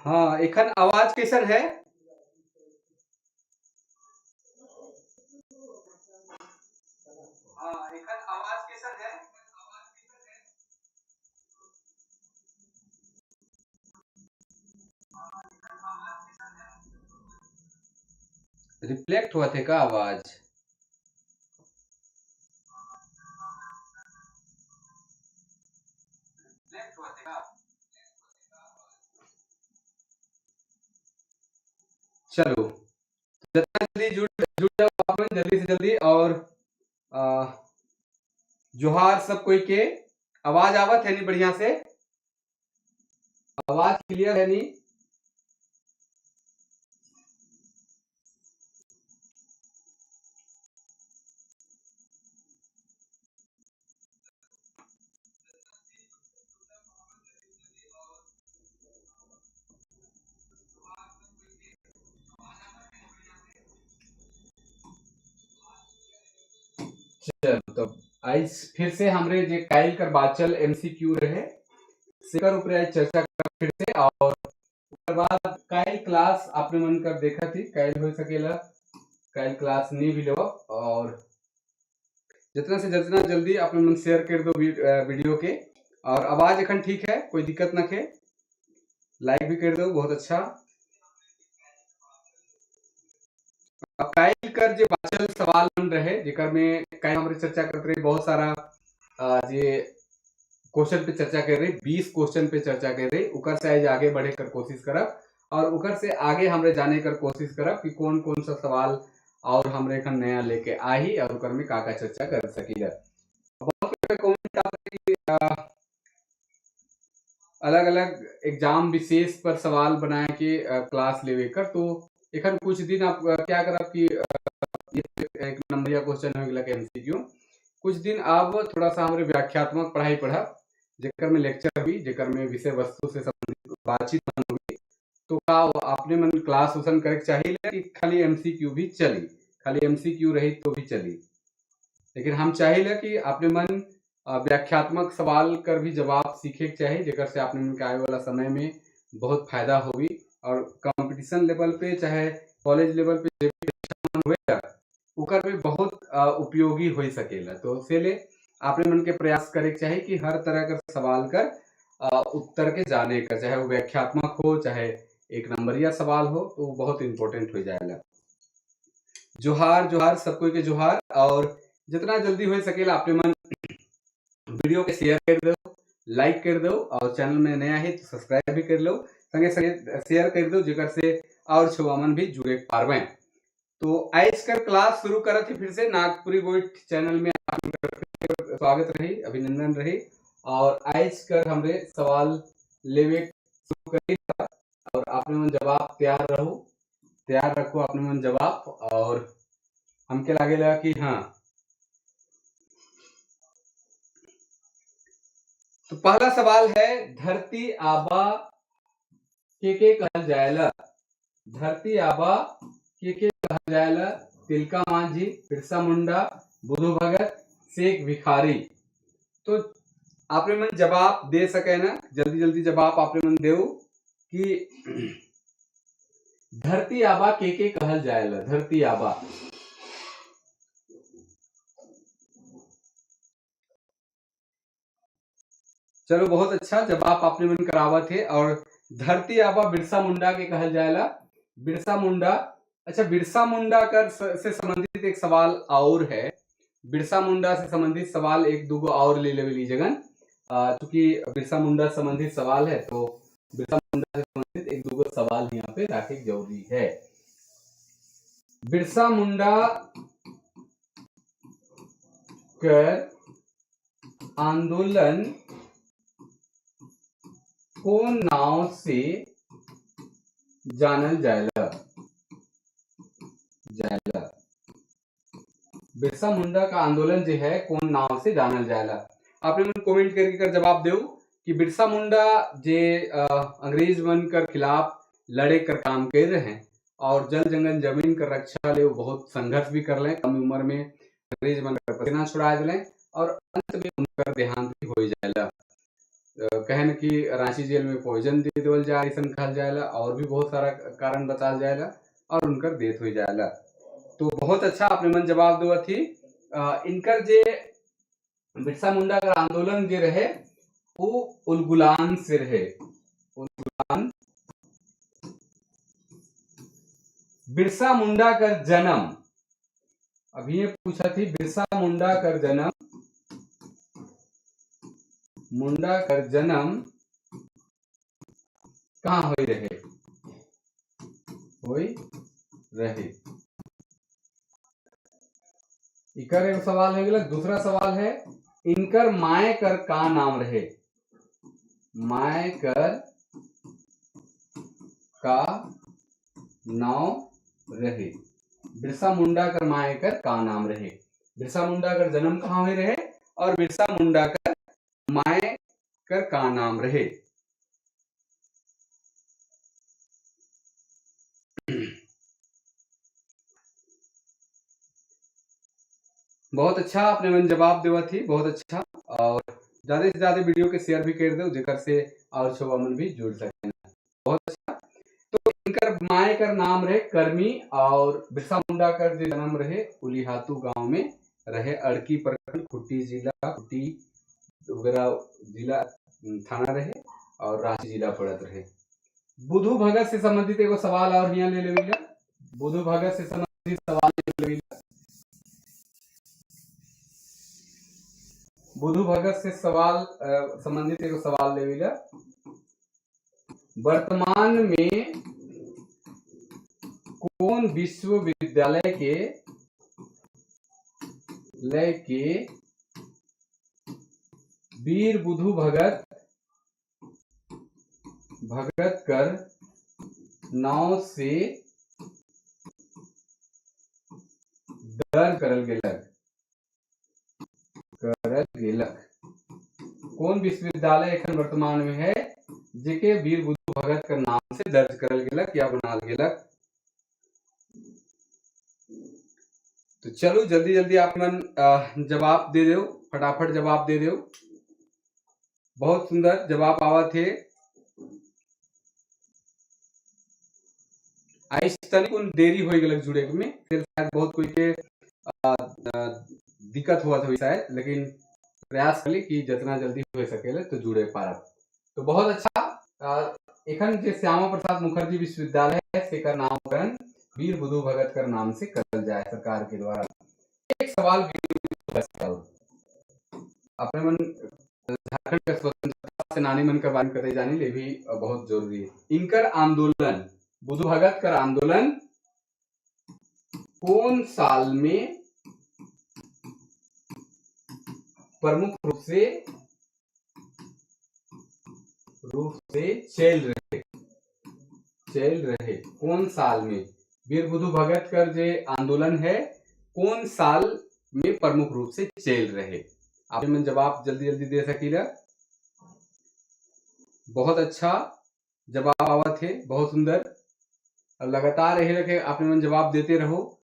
हाँ, एखन आवाज कैसन है? हाँ, एखन आवाज कैसन है? रिफ्लेक्ट हुआ थे का आवाज? चलो, जितना जल्दी जुड़ जुड़ जाओ आप लोग, जल्दी से जल्दी। और जोहार सब कोई के। आवाज आवत है नहीं बढ़िया से? आवाज क्लियर है नहीं? चलो, तो आज फिर से हमरे जे काइल कर बाचल एमसीक्यू रहे, सेकर ऊपर आज चर्चा कर फिर से। और ओकर बाद काइल क्लास आपने मन कर देखा थी, काइल हो सकेला काइल क्लास नहीं भी लो। और जितना से जितना जल्दी अपने मन शेयर कर दो वीडियो के। और आवाज एखन ठीक है, कोई दिक्कत न है, लाइक भी कर दो, बहुत अच्छा। काइल कर जे बाचल सवाल मन रहे, जेकर में काइल हमरे चर्चा करते रहे, बहुत सारा जे क्वेश्चन पे चर्चा कर रहे, 20 क्वेश्चन पे चर्चा कर रहे, उकर से आज आगे बढ़े कर कोशिश करब और उकर से आगे हमरे जाने कर कोशिश करब कि कौन कौन सा सवाल और हमरे एखन नया लेके आई और उकर में का का चर्चा कर सकीला। बहुत कमेंट आते कि अलग अलग एग्जाम विशेष पर सवाल बनाए के क्लास लेवे कर, तो एखन कुछ दिन आप क्या करब कि ये एक नंबरिया क्वेश्चन हो गया एमसीक्यू। कुछ दिन अब थोड़ा सा हमरे व्याख्यात्मक पढ़ाई पढ़ब, जेकर में लेक्चर हुई, जेकर में विषय वस्तु से संबंधित बातचीत हुई, तो का अपने मन क्लास उसन करे चाहिए कि खाली एमसीक्यू भी चली, खाली एमसीक्यू रही तो भी चली। लेकिन हम चाहिए कि अपने मन व्याख्यात्मक सवाल कर भी जवाब सीखे के चाहिए, जेकर से अपने मन के आने वाला समय में बहुत फायदा होगी। और कंपटीशन लेवल पे चाहे कॉलेज लेवल पे जे भी होएगा उकर भी बहुत उपयोगी हो सकेला। तो इसीलिए आपने मन के प्रयास करे के चाहिए कि हर तरह का सवाल कर उत्तर के जाने का, चाहे वो व्याख्यात्मक हो चाहे एक नंबरिया सवाल हो, तो वो बहुत इंपॉर्टेंट हो जाएगा। जोहार जोहार सबको के जोहार। और जितना जल्दी हो सकेला अपने मन वीडियो के शेयर कर दो, लाइक कर दो, और चैनल में नया है तो सब्सक्राइब भी कर लो, संगे संगे शेयर कर दो, जेकर से और छुआमन भी जुड़े पारवे। तो आज कर क्लास शुरू करत ही फिर से नागपुरी गोइठ चैनल में आपका स्वागत रही, अभिनंदन रही। और आज कर हमरे सवाल लेवे शुरू करी और आपने मन जवाब तैयार रहो, तैयार रखो अपने मन जवाब। और हमके लागेला कि हाँ, तो पहला सवाल है, धरती आबा के कहल जाएला? धरती आबा के कहल जाएला? तिलका मांझी, बिरसा मुंडा, बुधु भगत, शेख भिखारी। तो आपने मन जवाब दे सके ना, जल्दी जल्दी जवाब आपने मन देऊ कि धरती आबा के कहल जाएला? धरती आबा। चलो बहुत अच्छा जवाब आपने मन करावा थे। और धरती आबा बिरसा मुंडा के कहल जाएला, बिरसा मुंडा। अच्छा, बिरसा मुंडा कर से संबंधित एक सवाल और है, बिरसा मुंडा से संबंधित सवाल एक दूगो और ले लेवे लीजिएगा। चूंकि बिरसा मुंडा संबंधित सवाल है तो बिरसा मुंडा से संबंधित एक दूगो सवाल यहाँ पे रखे जरूरी है। बिरसा मुंडा कर आंदोलन कौन नाव से जानल जाएला? जाएला बिरसा मुंडा का आंदोलन जो है कौन नाव से जानल जाएला? आपने मन कमेंट करके कर जवाब देऊ कि बिरसा मुंडा जे अंग्रेज मन कर खिलाफ लड़े कर काम कर रहे हैं और जल जंगल जमीन कर रक्षा ले वो बहुत संघर्ष भी कर ले, कम उम्र में अंग्रेज मन कर पसीना छुड़ा दिले और अंत में उनका देहांत भी हो जाएला। कहने कहन कि रांची जेल में पॉइजन दे देवल जाए ऐसा कहल जाएला, और भी बहुत सारा कारण बताल जाएला और उनकर डेथ हो जाएला। तो बहुत अच्छा आपने मन जवाब दो थी। इनकर जे बिरसा मुंडा का आंदोलन जे रहे वो उलगुलान से रहे, उलगुलान। बिरसा मुंडा का जन्म, अभी ये पूछा थी, बिरसा मुंडा का जन्म, मुंडा का जन्म कहाँ होई रहे, होई रहे। इकर एक सवाल है। दूसरा सवाल है इनकर माए कर का नाम रहे, माए कर का नाम रहे, बिरसा मुंडा कर माए कर का नाम रहे। बिरसा मुंडा कर जन्म कहाँ हुए रहे और बिरसा मुंडा कर माए कर का नाम रहे। बहुत अच्छा आपने मन जवाब देवा थी, बहुत अच्छा। और ज्यादा से ज्यादा वीडियो के शेयर भी कर दो जेकर से और छोवा मन भी जुड़ सके। बहुत अच्छा। तो इनकर माए कर नाम रहे कर्मी और बिरसा मुंडा कर जो जन्म रहे उलीहातू गांव में रहे, अड़की प्रखंड, खुट्टी जिला, खुट्टी वगैरह जिला थाना रहे और रांची जिला पड़त रहे। बुधू भगत से संबंधित एगो सवाल और यहाँ ले लेविला, बुधू भगत से संबंधित सवाल ले लेविला। बुधू भगत से सवाल संबंधित एगो सवाल लेविला। वर्तमान में कौन विश्वविद्यालय के लेके वीर बुधू भगत भगत कर नाव से दर्ज करल गेलक, करल गेलक। कौन विश्वविद्यालय एखन वर्तमान में है जेके वीर बुधू भगत कर नाम से दर्ज करल गेलक या बनाल गेलक। तो चलो जल्दी जल्दी आप मन जवाब दे दो, फटाफट जवाब दे दो। बहुत सुंदर जवाब आवा थे। आइस तनिक उन देरी हो गलक जुड़े में, फिर शायद बहुत कोई के दिक्कत हुआ था शायद, लेकिन प्रयास करी कि जितना जल्दी हो सकेले तो जुड़े पारब। तो बहुत अच्छा। एखन जे श्यामा प्रसाद मुखर्जी विश्वविद्यालय है सेकर नामकरण वीर बुधू भगत कर नाम से करल जाए सरकार के द्वारा। एक सवाल अपने मन झारखंड के स्वतंत्रता सेनानी मन के बारे में कतई जानी ले भी बहुत जरूरी है। इनकर आंदोलन, बुधू भगत कर आंदोलन कौन साल में प्रमुख रूप से चल रहे, कौन साल में वीर बुधू भगत कर जे आंदोलन है कौन साल में प्रमुख रूप से चल रहे। आप मन जवाब जल्दी जल्दी दे सकीला। बहुत अच्छा जवाब आवत है, बहुत सुंदर। और लगातार यही रखे आपने मन जवाब देते रहो।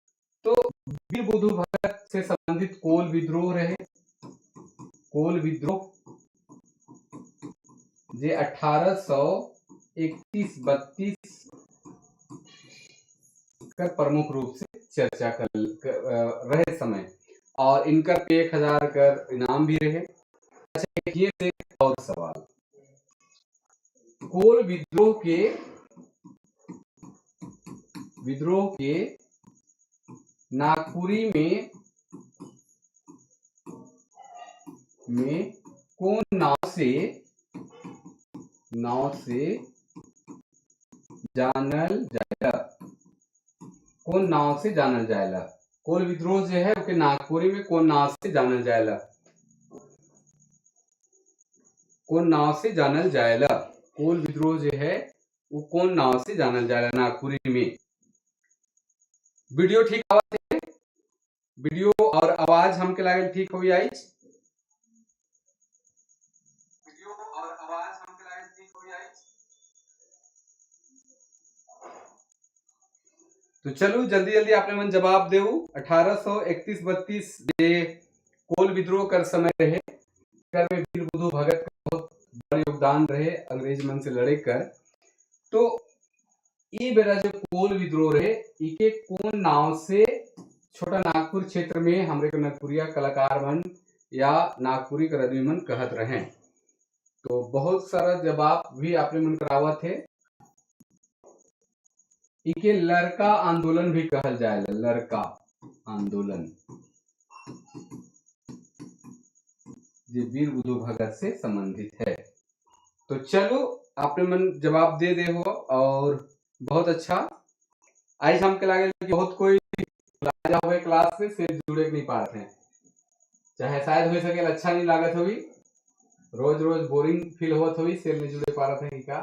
तो वीर बुधू भगत से संबंधित कोल विद्रोह रहे, कोल विद्रोह जे 1831-32 कर प्रमुख रूप से चर्चा कर रहे समय, और इनकर पे 1000 कर इनाम भी रहे। अच्छा, ये एक और सवाल, कोल विद्रोह के नागपुरी में कौन नाव से जानल जाएला, कौन नाव से जानल जाएला। कोल विद्रोह जो है ओके नागपुरी में कौन नाव से जानल जाएला, कौन नाव से जानल जाएला। कोल विद्रोह जो है वो कौन नाव से जानल जाएला नागपुरी में। वीडियो ठीक आवाज है, वीडियो और आवाज हमके लागल ठीक हो आई। वीडियो और आवाज हमके लागल ठीक हो आई। तो चलो जल्दी जल्दी आपने मन जवाब देऊ। 1831-32 जे कोल विद्रोह कर समय रहे, कर में वीर बुधू भगत का बहुत बड़ा योगदान रहे अंग्रेज मन से लड़े कर। तो ये बेरा जो कोल विद्रोह रहे इके कौन नाव से छोटा नागपुर क्षेत्र में हमरे के नागपुरिया कलाकार मन या नागपुरी कर आदमी मन कहत रहे। तो बहुत सारा जवाब भी आपने मन करावत है। इके लड़का आंदोलन भी कहल जाए, लड़का आंदोलन जो वीर उदो भगत से संबंधित है। तो चलो आपने मन जवाब दे दे हो और बहुत अच्छा। आज हमके लागे कि बहुत कोई हुए क्लास में से जुड़े नहीं पाते हैं, चाहे शायद हो सके अच्छा नहीं लागत हुई, रोज रोज बोरिंग फील होत हुई से नहीं जुड़े पा रहे थे का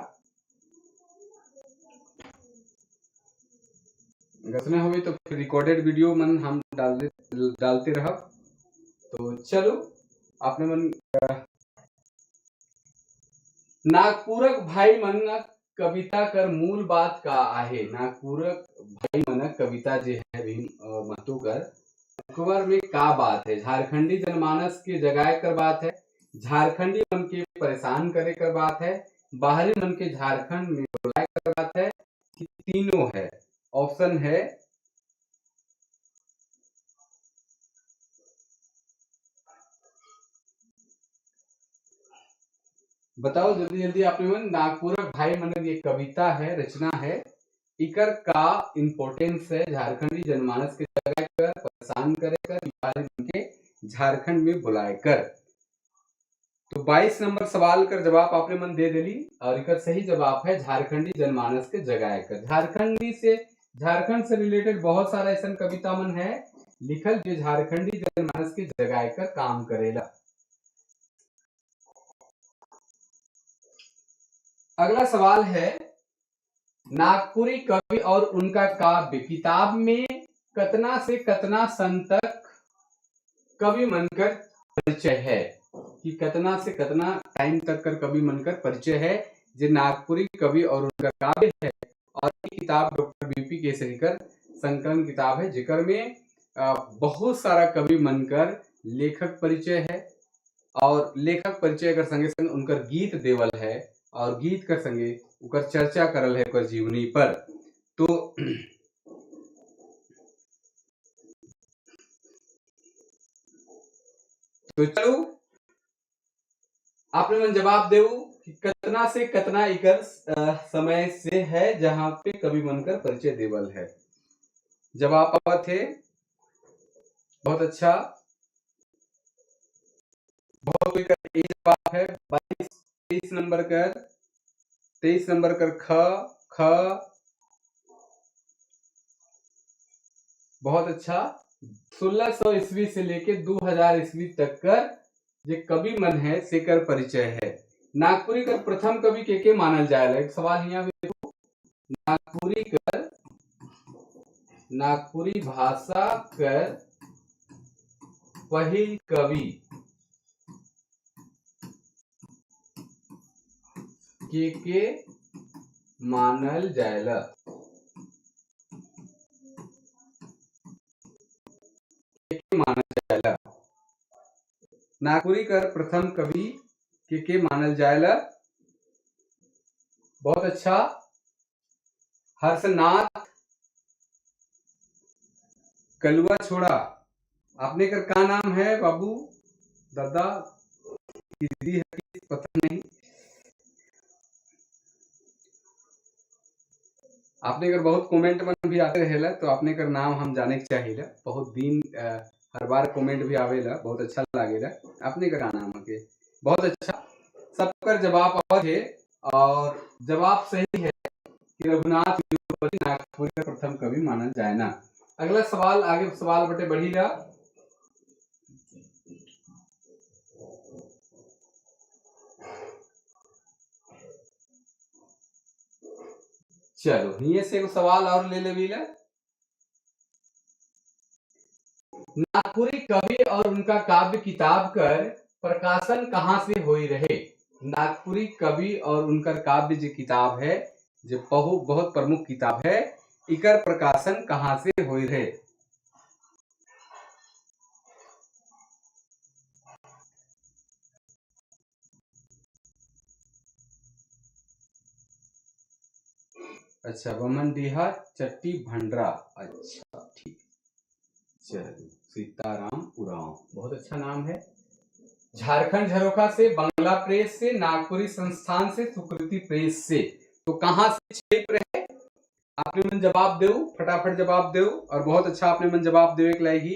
गसने हुई तो फिर रिकॉर्डेड वीडियो मन हम डालते रह। तो चलो आपने मन नागपुरक भाई मन कविता कर मूल बात का आहे। नागपुरक भाई मन कविता जो है भीम महतो कर अकबर में का बात है, झारखंडी जनमानस के जगाए कर बात है, झारखंडी मन के परेशान करे कर बात है, बाहरी मन के झारखंड में बुलाए कर बात है, कि तीनों है। ऑप्शन है बताओ जल्दी जल्दी आपने मन। नागपुरक भाई मन ये कविता है, रचना है, इकर का इम्पोर्टेंस है झारखंडी जनमानस के जगाए कर, परेशान करे कर, बाहरी मन के झारखंड में बुलाए कर। तो 22 नंबर सवाल कर जवाब आपने मन दे दिली और इकर सही जवाब है झारखंडी जनमानस के जगाए कर। झारखंड से रिलेटेड बहुत सारा ऐसा कविता मन है लिखल जो झारखंडी जनमानस के जगाए कर काम करेला। अगला सवाल है नागपुरी कवि और उनका काव्य किताब में कतना से कतना सन तक कवि मनकर परिचय है, कि कतना से कतना टाइम तक कर कवि मनकर परिचय है जो नागपुरी कवि और उनका काव्य है। और ये किताब डॉक्टर बीपी केसरीकर संकलन किताब है जिकर में बहुत सारा कवि मनकर लेखक परिचय है और लेखक परिचय कर संगे संग उनकर गीत देवल है और गीत कर संगे उकर चर्चा करल है उकर जीवनी पर। तो चलो आपने मन जवाब देऊ कि कतना से कतना इकर समय से है जहां पे कवि बनकर परिचय देवल है। जवाब थे बहुत अच्छा, बहुत जवाब है 22 23 नंबर कर, 23 नंबर कर ख ख, बहुत अच्छा। 1600 ईस्वी से लेके 2000 ईस्वी तक कर जो कवि मन है से कर परिचय है। नागपुरी कर प्रथम कवि के मानल जाए, एक सवाल यहाँ देखो, नागपुरी कर नागपुरी भाषा कर पहिल कवि के मानल जायला, के मानल जायला। नागपुरी कर प्रथम कवि के मानल जायला। बहुत अच्छा। हर्षनाथ कलुआ छोड़ा, आपने कर का नाम है बाबू दादा दीदी है पता नहीं, आपने अगर बहुत कमेंट मन भी आते रहेला तो आपने कर नाम हम जाने के चाहिए। बहुत दिन हर बार कमेंट भी आवेला, बहुत अच्छा लागेला आपने का नाम के। बहुत अच्छा, सबकर जवाब आवत है और जवाब सही है कि रघुनाथ नागपुर का प्रथम कवि माना जाए ना। अगला सवाल, आगे सवाल बटे बढ़ीला। चलो ये से एक सवाल और ले ले। नागपुरी कवि और उनका काव्य किताब कर प्रकाशन कहाँ से होई रहे? नागपुरी कवि और उनका काव्य जो किताब है, जो बहुत प्रमुख किताब है, इकर प्रकाशन कहाँ से होई रहे? अच्छा, बमनडीहा चट्टी भंडरा, अच्छा ठीक। चलो, सीताराम उरांव, बहुत अच्छा नाम है। झारखंड झरोखा से, बांग्ला प्रेस से, नागपुरी संस्थान से, सुकृति प्रेस से। तो कहाँ से क्षेत्र है? आपने मन जवाब दो, फटाफट जवाब दो, और बहुत अच्छा आपने मन जवाब देवे के लाएगी।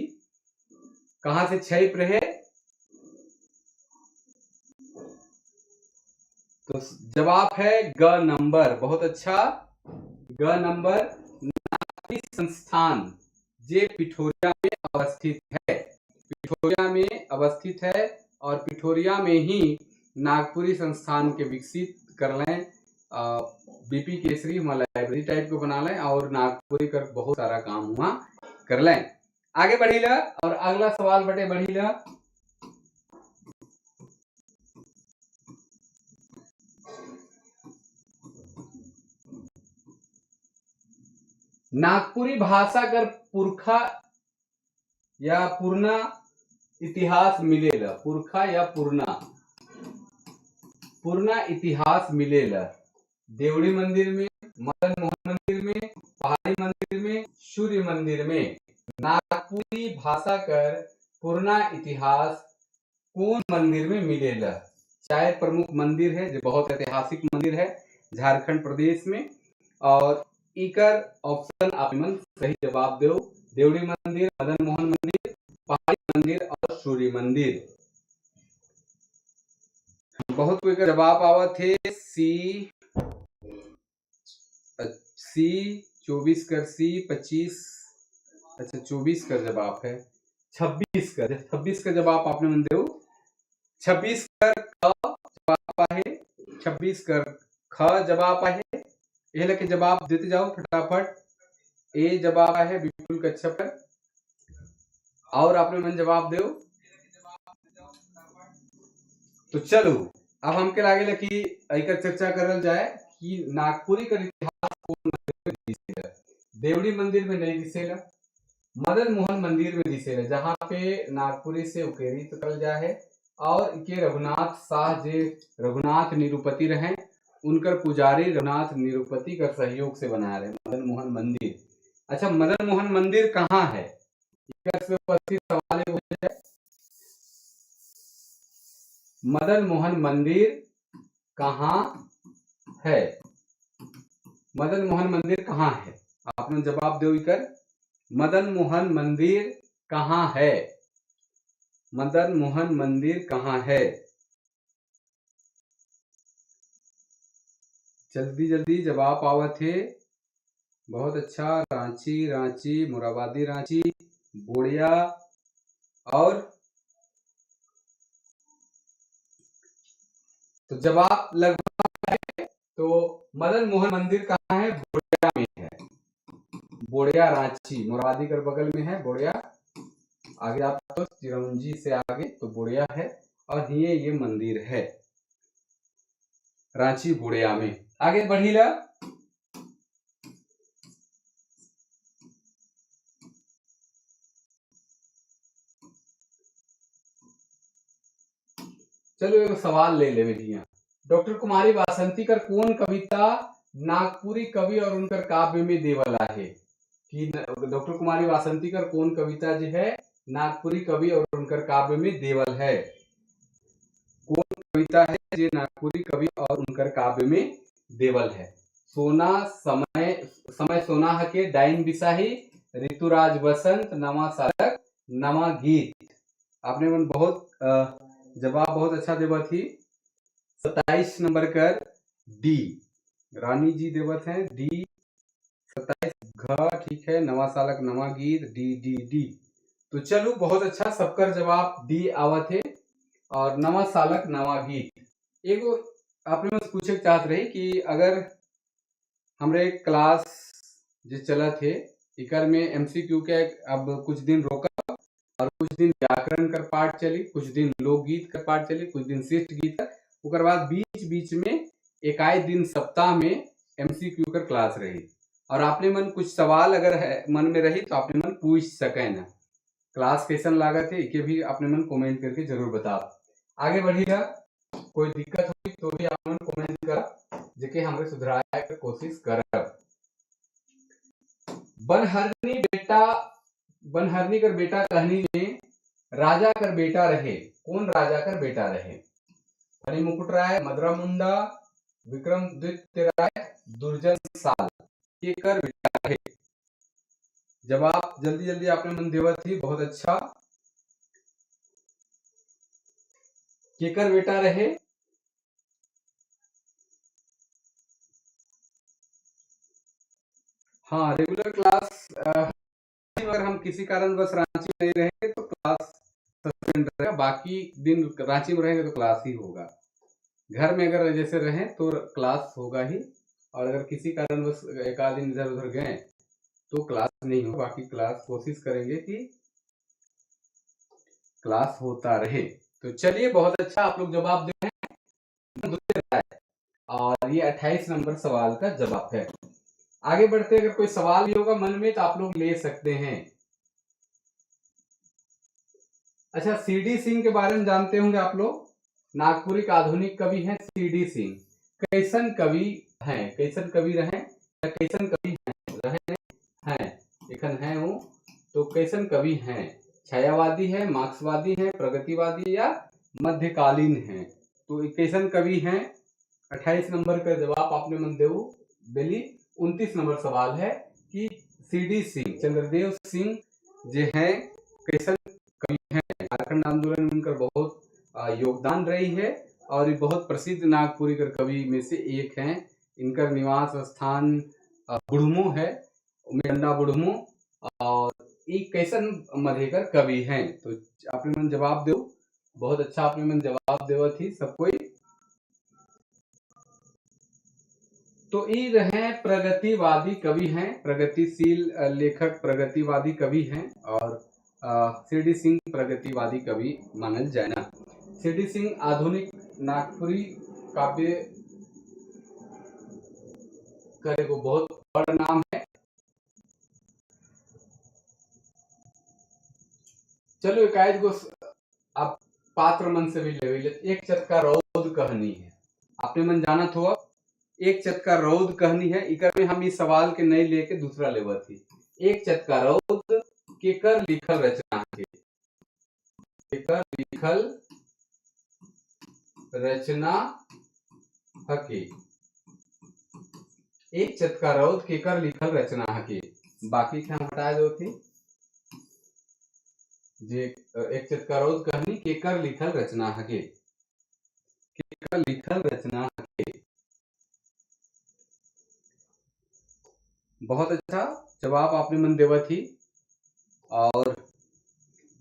कहाँ से क्षेत्र है? तो जवाब है ग नंबर, बहुत अच्छा, ग नंबर, नागपुरी संस्थान जे पिठोरिया में अवस्थित है, पिठोरिया में अवस्थित है, और पिठोरिया में ही नागपुरी संस्थान के विकसित कर लें। बीपी केसरी लाइब्रेरी टाइप को बना लें और नागपुरी कर बहुत सारा काम हुआ कर लें। आगे बढ़ीला और अगला सवाल बटे बढ़ीला। नागपुरी भाषा कर पुरखा या पुरना इतिहास मिलेला, पुरखा या पुरना, पुरना इतिहास मिलेला देवड़ी मंदिर में, मदन मोहन मंदिर में, पहाड़ी मंदिर में, सूर्य मंदिर में। नागपुरी भाषा कर पुरना इतिहास कौन मंदिर में मिलेला? चार प्रमुख मंदिर है जो बहुत ऐतिहासिक मंदिर है झारखंड प्रदेश में, और इकर ऑप्शन आप मन सही जवाब दो, देवड़ी मंदिर, मदन मोहन मंदिर, पहाड़ी मंदिर और सूर्य मंदिर। बहुत कोई का जवाब आवत है सी, सी 24 कर, सी 25, अच्छा 24 कर जवाब है, 26 कर, 26 का जवाब आपने मन दो, 26 कर क जवाब आहे, 26 कर ख जवाब आहे। ये लके जवाब देते जाओ फटाफट। ए जवाब आहे विपुल कच्छप पर, और आपने मन जवाब दो। तो चलो अब हमके लागे कि एकर चर्चा करल जाए कि नागपुरी का इतिहास कौन मंदिर में दिसेला। देवड़ी मंदिर में नहीं दिसेला, मदन मोहन मंदिर में दिसेला, जहाँ पे नागपुरी से उकेरित करल जाए है, और के रघुनाथ शाह जे रघुनाथ निरुपति रहे, उनकर पुजारी रघुनाथ निरुपति का सहयोग से बना रहे मदन मोहन मंदिर। अच्छा, मदन मोहन मंदिर कहाँ है? सवाल है, मदन मोहन मंदिर कहाँ है? मदन मोहन मंदिर कहाँ है? आपने जवाब दो कर, मदन मोहन मंदिर कहाँ है? मदन मोहन मंदिर कहाँ है? जल्दी जल्दी जवाब आवत है। बहुत अच्छा, रांची, रांची, मोराबादी, रांची, बोड़िया, और तो जवाब लगभग है। तो मदन मोहन मंदिर कहाँ है? बोड़िया में है, बोड़िया रांची, मोराबादी के बगल में है बोड़िया। आगे आप तो चिरौंजी से आगे तो बोड़िया है, और ये मंदिर है रांची बोड़िया में। आगे बढ़ीला, चलो एक सवाल ले ले भैया। डॉक्टर कुमारी वासंती कर कौन कविता नागपुरी कवि और उनकर काव्य में देवला है? कि डॉक्टर कुमारी वासंती कर कौन कविता जो है नागपुरी कवि और उनकर काव्य में देवल है? कौन कविता है जो नागपुरी कवि और उनकर काव्य में देवल है? सोना समय, समय सोना हके, डाइन बिसाही, ऋतुराज बसंत, नमा सालक, नमा गीत। आपने मन बहुत जवाब बहुत अच्छा देवा थी। 27 नंबर कर डी रानी जी देवत हैं, डी 27 घ ठीक है, नवा सालक नवा गीत, डी डी डी। तो चलो बहुत अच्छा, सबकर जवाब डी आवत है, और नवा सालक नवा गीत। एगो आपने मुझसे पूछे चाहत रही कि अगर हमरे क्लास जो चलत है इकर में एमसीक्यू के अब कुछ दिन रोका और कुछ दिन व्याकरण कर पाठ चली, कुछ दिन लोकगीत कर पाठ चली, कुछ दिन शिष्ट गीत कर, ओकर बाद बीच बीच में एकाई दिन सप्ताह में एमसीक्यू कर क्लास रही। और आपने मन कुछ सवाल अगर है मन में रही तो आपने मन पूछ सके ना। क्लास कैसन लागत है इके भी आपने मन कमेंट करके जरूर बताओ। आगे बढ़ीला, कोई दिक्कत हुई तो भी आप मन कमेंट कर जेके हमरे सुधराए के कोशिश करब। बनहरनी बेटा, बनहरनी कर बेटा कहनी में राजा कर बेटा रहे, कौन राजा कर बेटा रहे? फणी मुकुट राय, मदरा मुंडा, विक्रम द्वितीय राय, दुर्जन साल, के कर बेटा रहे? जवाब जल्दी जल्दी आपने मन देवा थी, बहुत अच्छा। केकर बेटा रहे? हाँ, रेगुलर क्लास अगर हम किसी कारणवश रांची में नहीं रहेंगे तो क्लास सस्पेंड रहेगा, बाकी दिन रांची में रहेंगे तो क्लास ही होगा। घर में अगर जैसे रहें तो क्लास होगा ही, और अगर किसी कारणवश एक आध दिन इधर उधर गए तो क्लास नहीं होगा, बाकी क्लास कोशिश करेंगे कि क्लास होता रहे। तो चलिए, बहुत अच्छा, आप लोग जवाब दे रहे हैं और ये 28 नंबर सवाल का जवाब है। आगे बढ़ते, अगर कोई सवाल भी होगा मन में तो आप लोग ले सकते हैं। अच्छा, सी डी सिंह के बारे में जानते होंगे आप लोग, नागपुरी का आधुनिक कवि हैं सी डी सिंह। कैसन कवि हैं, कैसन कवि रहे या कैसन कवि हैं, रहे हैं, एखन हैं वो, तो कैसन कवि हैं? छायावादी है, मार्क्सवादी है, प्रगतिवादी या मध्यकालीन है? तो कैसन कवि हैं? 28 नंबर का जवाब आपने मन देऊ दिली। 29 नंबर सवाल है कि सी डी सिंह, चंद्रदेव सिंह जो हैं कैसन कवि हैं? झारखंड आंदोलन में उनका बहुत योगदान रही है और ये बहुत प्रसिद्ध नागपुरी कर कवि में से एक हैं। इनका निवास स्थान बुढ़मू है, मेरंडा बुढ़मू, और ये कैसन मधेकर कवि हैं? तो आपने मन जवाब दो, बहुत अच्छा आपने मन जवाब देवा थी सब कोई। तो ये रहे प्रगतिवादी कवि हैं, प्रगतिशील लेखक, प्रगतिवादी कवि हैं और सी डी सिंह प्रगतिवादी कवि मानल जाए ना। सी डी सिंह आधुनिक नागपुरी काव्य का एगो बहुत बड़ा नाम है। चलो एक गो आप पात्र मन से भी ले, एक चटका रौद कहनी है, आपने मन जाना थो। एक चटका रौद कहनी है, इकर में हम इस सवाल के नहीं लेके दूसरा लेवा थी। एक चटका रौद केकर लिखल रचना है, केकर लिखल रचना हके? एक चटका रौद केकर लिखल रचना हके? बाकी के हम हटा दो थी जे एक चटका रौद कहनी केकर लिखल रचना हके, केकर लिखल रचना हके? बहुत अच्छा जवाब आपने मन देवा थी और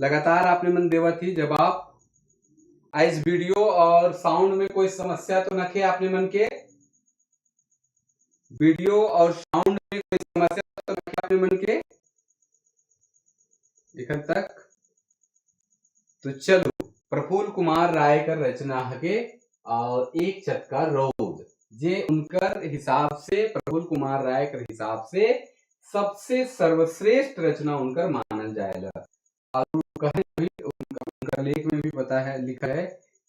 लगातार आपने मन देवा थी जवाब। इस वीडियो और साउंड में कोई समस्या तो नखे आपने मन के? वीडियो और साउंड में कोई समस्या तो नखे आपने मन के इखन तक? तो चलो, प्रफुल्ल कुमार राय कर रचना हके और एक चटका रौद जे उनकर हिसाब से, प्रफुल्ल कुमार राय कर हिसाब से सबसे सर्वश्रेष्ठ रचना उनकर मानल जाएला। और कहे भी उनका लेख में भी पता है, लिखा है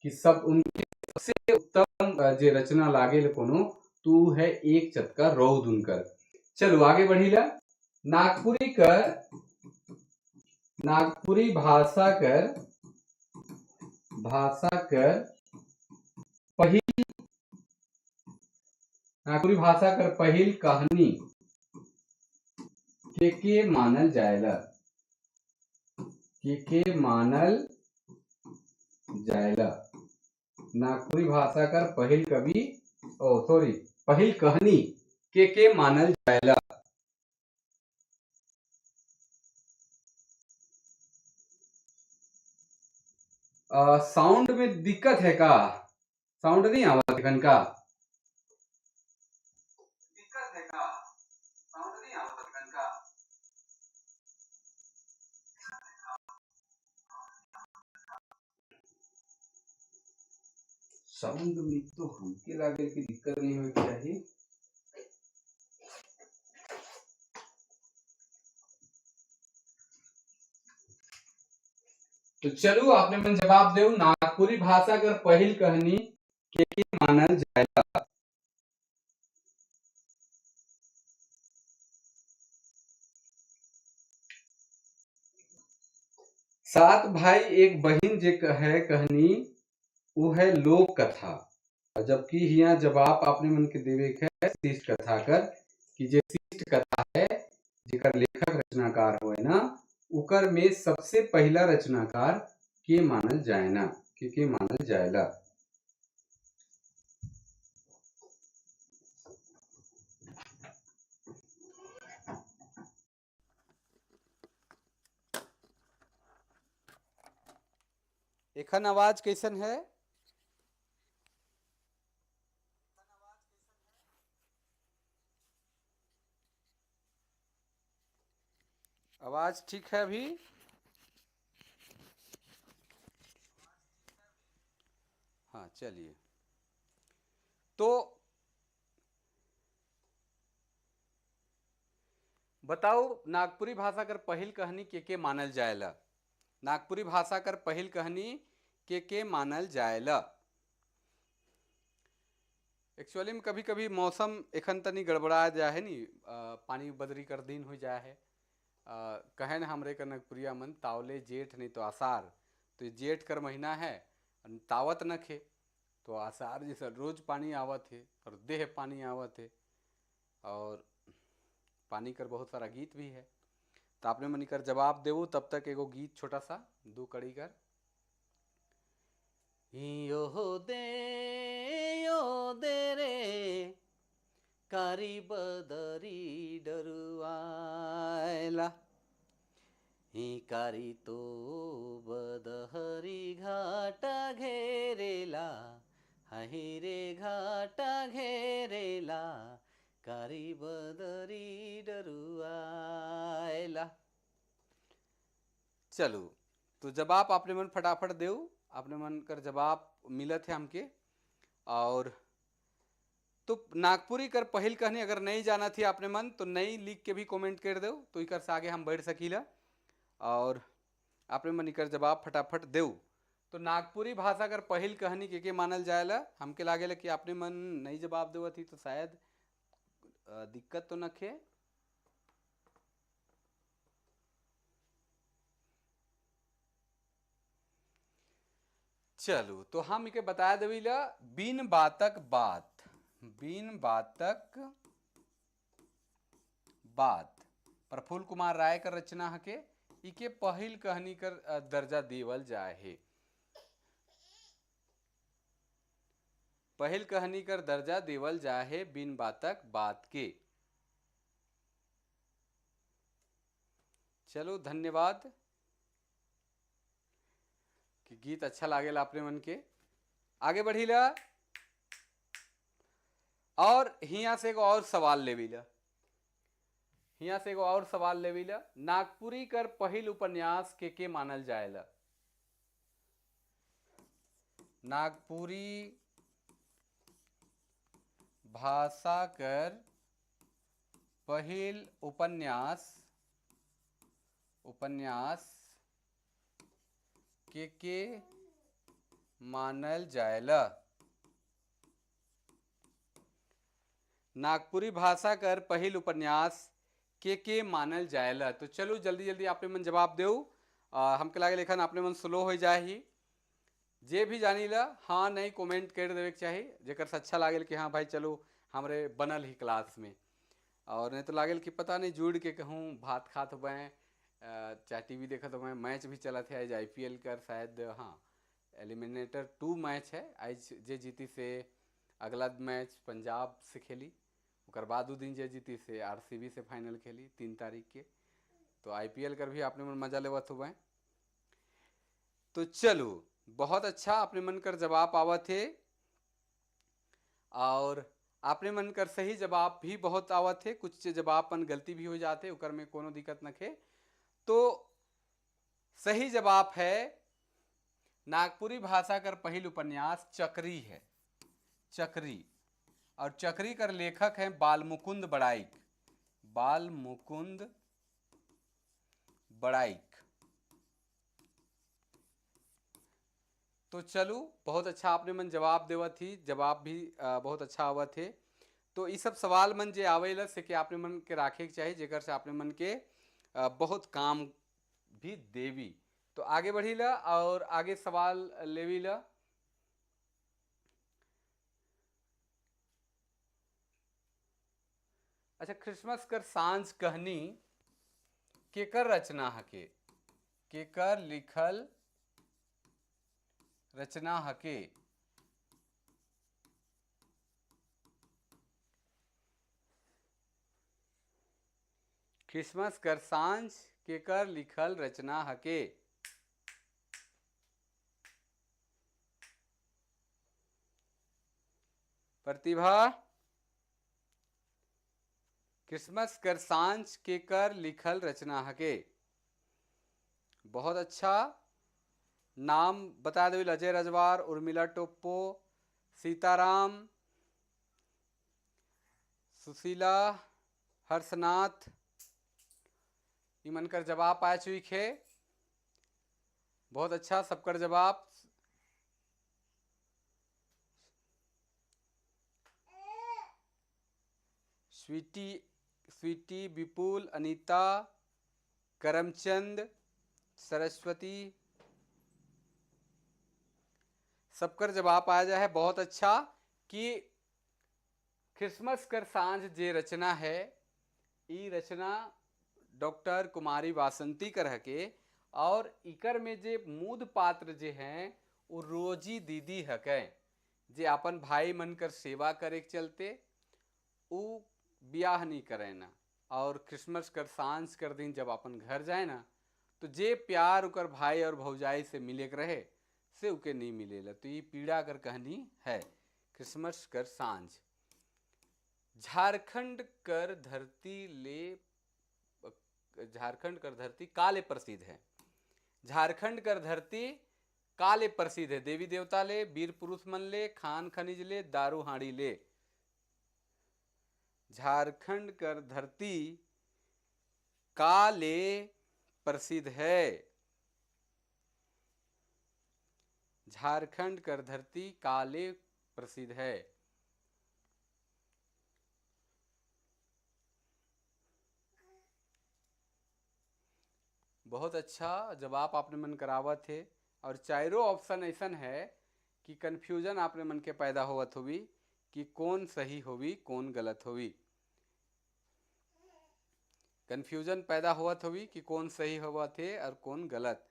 कि सब उनके सबसे उत्तम जे रचना लागे कोनो तू है एक चटका रौद उनकर। चलो आगे बढ़ीला। नागपुरी कर, नागपुरी भाषा कर, भाषा कर पहिल, नागपुरी भाषा कर पहिल कहानी के मानल जाएला, के मानल जाएला? नागपुरी भाषा कर पहिल कवि, ओ सॉरी, पहिल कहानी के मानल जाएला? साउंड में दिक्कत है का? साउंड नहीं आवत एखन का? दिक्कत है का? साउंड नहीं आवत एखन का? साउंड में तो हमके लागल कि दिक्कत नहीं होए के चाहिए। तो चलो आपने मन जवाब देऊ, नागपुरी भाषा कर पहिल कहानी के मानल जाएला? सात भाई एक बहिन जे है कहानी वो है लोक कथा, और जबकि यहाँ जवाब आपने मन के देवे के है शिष्ट कथा कर कि जे शिष्ट कथा है जेकर लेखक रचनाकार होए ना उकर में सबसे पहला रचनाकार के मानल जाए ना, के मानल जाएला। एखन आवाज कैसन है? आवाज ठीक है अभी? हाँ चलिए, तो बताओ नागपुरी भाषा कर पहिल कहानी के मानल जाएला? नागपुरी भाषा कर पहिल कहानी के मानल जाएला? एक्चुअली में कभी कभी मौसम एखन तनी गड़बड़ा जाए है नी, पानी बदरी कर दिन हो जाए है। कहे न हमरे कर नागपुरिया मन तावले जेठ नहीं तो आसार, तो ये जेठ कर महीना है तावत न खे तो आसार जैसा रोज पानी आवत है और देह पानी आवत है, और पानी कर बहुत सारा गीत भी है। तो आपने मन कर जवाब देवो तब तक एगो गीत छोटा सा दो कड़ी कर। यो दे रे कारी बदरी डरुआला, ही कारी तो बदहरी घाटा घेरेला, हही रे घाटा घेरेला, कारी बदरी डरुआला। चलो तो जवाब आपने मन फटाफट देव, आपने मन कर जवाब मिलत है हमके। और तो नागपुरी कर पहिल कहानी अगर नहीं जाना थी आपने मन तो नहीं लिख के भी कमेंट कर दो, तो इकर से आगे हम बढ़ सकीला। और आपने मन इकर जवाब फटाफट देव। तो नागपुरी भाषा कर पहिल कहानी के मानल जाएला? हमके लागेला कि आपने मन नहीं जवाब देव थी तो शायद दिक्कत तो नखे। चलो तो हम इके बता देवीला बिन बातक बात, बिन बातक बात प्रफुल्ल कुमार राय कर रचना हके, इके पहिल कहानी कर दर्जा देवल जाए है। पहिल कहानी कर दर्जा देवल जाए है बिन बातक बात के। चलो धन्यवाद कि गीत अच्छा लागेला अपने मन के। आगे बढ़ीला और हिया से एगो और सवाल लेवीला, हिया से एगो और सवाल लेवीला। नागपुरी कर पहिल उपन्यास के मानल जाएला? नागपुरी भाषा कर पहिल उपन्यास, उपन्यास के मानल जाएला? नागपुरी भाषा कर पहिल उपन्यास के मानल जाएला? तो चलो जल्दी जल्दी आपने मन जवाब देऊ। हमके लागे लेखन आपने मन स्लो हो जाए ही, जे भी जानी ला हाँ नहीं कमेंट कर देवे के चाही, जेकर से अच्छा लागेल कि हाँ भाई चलो हमरे बनल ही क्लास में। और नहीं तो लागेल कि पता नहीं जुड़ के कहूँ भात खात हुए चाहे टीवी देखत हुए, मैच भी चलत है आज IPL कर शायद, हाँ एलिमिनेटर 2 मैच है आज, जे जीती से अगला मैच पंजाब से खेली, ओकर बाद उ दिन जे जीती से RCB से फाइनल खेली 3 तारीख के। तो IPL कर भी आपने मन मजा लेवत हुए। तो चलो बहुत अच्छा आपने मन कर जवाब आवत है, और आपने मन कर सही जवाब भी बहुत आवत है, कुछ जवाब पन गलती भी हो जाते ओकर में कोनो दिक्कत न खे। तो सही जवाब है नागपुरी भाषा कर पहिल उपन्यास चक्री है, चक्री। और चक्री कर लेखक हैं बालमुकुंद बड़ाइक, बालमुकुंद बड़ाइक। तो चलो बहुत अच्छा आपने मन जवाब देवा थी, जवाब भी बहुत अच्छा आवत है। तो ये सब सवाल मन जे आवेला से कि आपने मन के राखे के चाहिए, जेकर से आपने मन के बहुत काम भी देवी। तो तो आगे बढ़ी ला और आगे सवाल लेवी ला। अच्छा, क्रिसमस कर सांझ कहनी केकर रचना हके, केकर लिखल रचना हके? क्रिसमस कर सांझ केकर लिखल रचना हके? प्रतिभा, क्रिसमस कर सांझ केकर लिखल रचना हके? बहुत अच्छा, नाम बता दो। अजय रजवार, उर्मिला टोप्पो, सीताराम, सुशीला, हर्षनाथ, इमन कर जवाब आ चुकी है। बहुत अच्छा, सबकर जवाब। स्वीटी, स्वीटी, विपुल, अनीता, करमचंद, सरस्वती, सबकर जवाब आया जाए है। बहुत अच्छा कि क्रिसमस कर सांझ जे रचना है, ई रचना डॉक्टर कुमारी वासंती कर हके और इकर में जे मूद पात्र जे हैं वो रोजी दीदी हके, जे अपन भाई मन कर सेवा करे के चलते उ ब्याह नहीं करे ना, और क्रिसमस कर सांझ कर दिन जब अपन घर जाए ना तो जे प्यार उकर भाई और भौजाई से मिले के रहे से उके नहीं मिलेला। तो ये पीड़ा कर कहानी है क्रिसमस कर सांझ। झारखंड कर धरती ले, झारखंड कर धरती काले प्रसिद्ध है। झारखंड कर धरती काले प्रसिद्ध है, देवी देवता ले, वीर पुरुष मन ले, खान खनिज ले, दारू हाड़ी ले। झारखंड कर धरती काले प्रसिद्ध है। झारखंड कर धरती काले प्रसिद्ध है। बहुत अच्छा जवाब आपने मन करावत है और चारों ऑप्शन ऐसा है कि कन्फ्यूजन आपने मन के पैदा होवत होवी कि कौन सही होवी कौन गलत होवी। कन्फ्यूजन पैदा होवत होवी कि कौन सही होवत है और कौन गलत।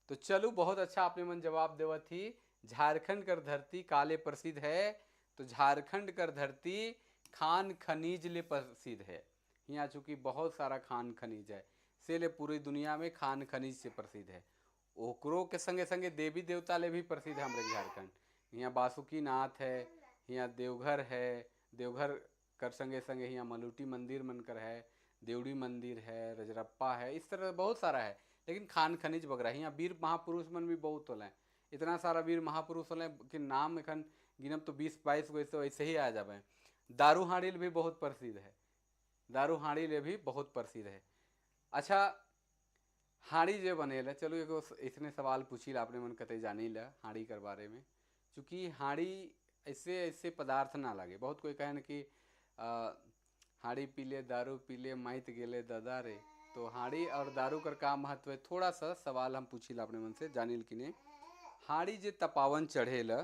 तो चलो, बहुत अच्छा आपने मन जवाब देवत थी। झारखंड कर धरती काले प्रसिद्ध है, तो झारखंड कर धरती खान खनिज ले प्रसिद्ध है। यहाँ चूँकि बहुत सारा खान खनिज है, से ले पूरी दुनिया में खान खनिज से प्रसिद्ध है। ओकरो के संगे संगे देवी देवता ले भी प्रसिद्ध है हमारे झारखंड। यहाँ बासुकी नाथ है, यहाँ देवघर है, देवघर कर संगे संगे यहाँ मलूटी मंदिर मनकर है, देवड़ी मंदिर है, रजरप्पा है, इस तरह बहुत सारा है। लेकिन खान खनिज वगैरह यहाँ वीर महापुरुष मन भी बहुत होले, इतना सारा वीर महापुरुष होले कि नाम एखन गिनब तो 20-22 गो ऐसे वैसे ही आ जावे। दारू हाड़ी भी बहुत प्रसिद्ध है, दारू हाड़ी ले भी बहुत प्रसिद्ध है। अच्छा, हाड़ी जो बनेला, चलो एगो इसने सवाल पूछी ला आपने मन कते जानी ला हाड़ी कर बारे में। चूँकि हाड़ी ऐसे ऐसे पदार्थ ना लगे, बहुत कोई कहे न कि हाड़ी पी ले दारू पी ले माइत गेले दादा रे, तो हाड़ी और दारू कर का महत्व है, थोड़ा सा सवाल हम पूछी ला अपने मन से जानिल कि नहीं। हाड़ी जे तपावन चढ़ेला,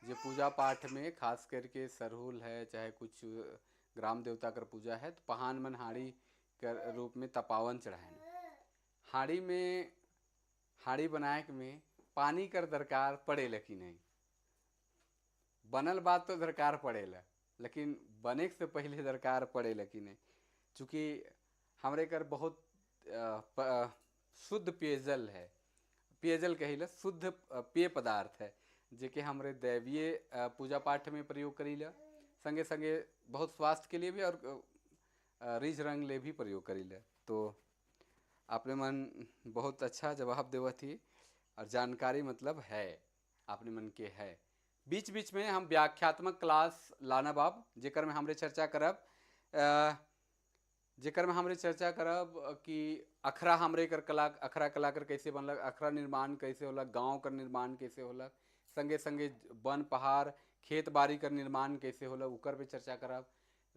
जे पूजा पाठ में खास करके सरहुल है चाहे कुछ ग्राम देवता कर पूजा है, तो पहान मन हाड़ी कर रूप में तपावन चढ़ाए। हाड़ी में, हाड़ी बनाए में पानी कर दरकार पड़ेला कि नहीं? बनल बात तो दरकार पड़ेला, लेकिन बने से पहले दरकार पड़ेला कि नहीं? चूँकि हमरे कर बहुत शुद्ध पेयजल है, पेयजल कहिला शुद्ध पेय पदार्थ है, जेके हमरे दैवीय पूजा पाठ में प्रयोग करीला, संगे संगे बहुत स्वास्थ्य के लिए भी और रिज रंग ले भी प्रयोग करीला। तो आपने मन बहुत अच्छा जवाब देवा थी और जानकारी मतलब है आपने मन के है। बीच बीच में हम व्याख्यात्मक क्लास लाना बाब, जेकर में हमरे चर्चा करब, जेकर में हमरे चर्चा करब कि अखरा हमरे कर कला, अखरा कलाकार कैसे बनलक, अखरा निर्माण कैसे होलक, गांव कर निर्माण कैसे होलक, संगे संगे वन पहाड़ खेत बाड़ी कर निर्माण कैसे होलक, उकर पे चर्चा करब।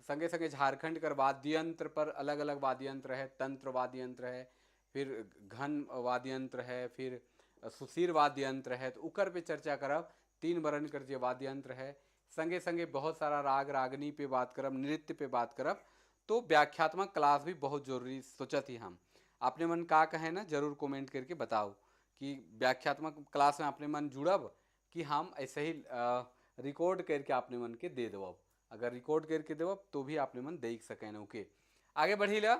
संगे संगे झारखंड कर वाद्य यंत्र पर अलग अलग वाद्य यंत्र है, तंत्र वाद्य यंत्र है, फिर घन वाद्य यंत्र है, फिर सुशीर वाद्य यंत्र है, तो उकर पे चर्चा करब। 3 वर्ण कर जे वाद्य यंत्र है, संगे संगे बहुत सारा राग रागनी पे बात करब, नृत्य पे बात करब। तो व्याख्यात्मक क्लास भी बहुत जरूरी सोचत ही हम। अपने मन का कहे ना जरूर कमेंट करके बताओ कि व्याख्यात्मक क्लास में अपने मन जुड़ब कि हम ऐसे ही रिकॉर्ड करके अपने मन के दे देब। अगर रिकॉर्ड करके देब तो भी अपने मन देख सकें। ओके, आगे बढ़ी ला।